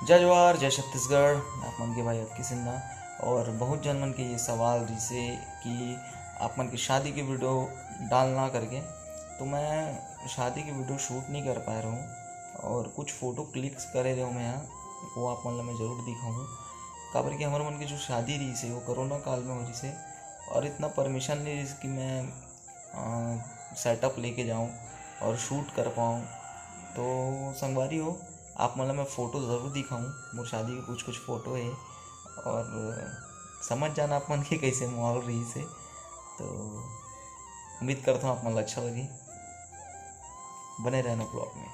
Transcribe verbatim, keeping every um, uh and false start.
जय जोहार, जय छत्तीसगढ़। मैं आप मन के भाई अतकी सिन्हा। और बहुत जन मन के ये सवाल रिहिसे कि आप मन के शादी के वीडियो डालना करके, तो मैं शादी के वीडियो शूट नहीं कर पाए रहूँ और कुछ फ़ोटो क्लिक्स करे रहूँ मैं यहाँ, वो आप मन ला मैं ज़रूर दिखाऊँ। काबर कि हमर मन के जो शादी रिहिसे वो कोरोना काल में हो रिहिसे और इतना परमिशन नहीं रिहिसे कि मैं सेटअप लेके जाऊँ और शूट कर पाऊँ। तो संगवारी हो, आप मन ला मैं फ़ोटो ज़रूर दिखाऊँ, मोर शादी के कुछ कुछ फ़ोटो है और समझ जाना आप मन के कैसे माहौल रिहिसे। तो उम्मीद करता हूँ आप मन ला अच्छा लगे, बने रहना ब्लॉग में।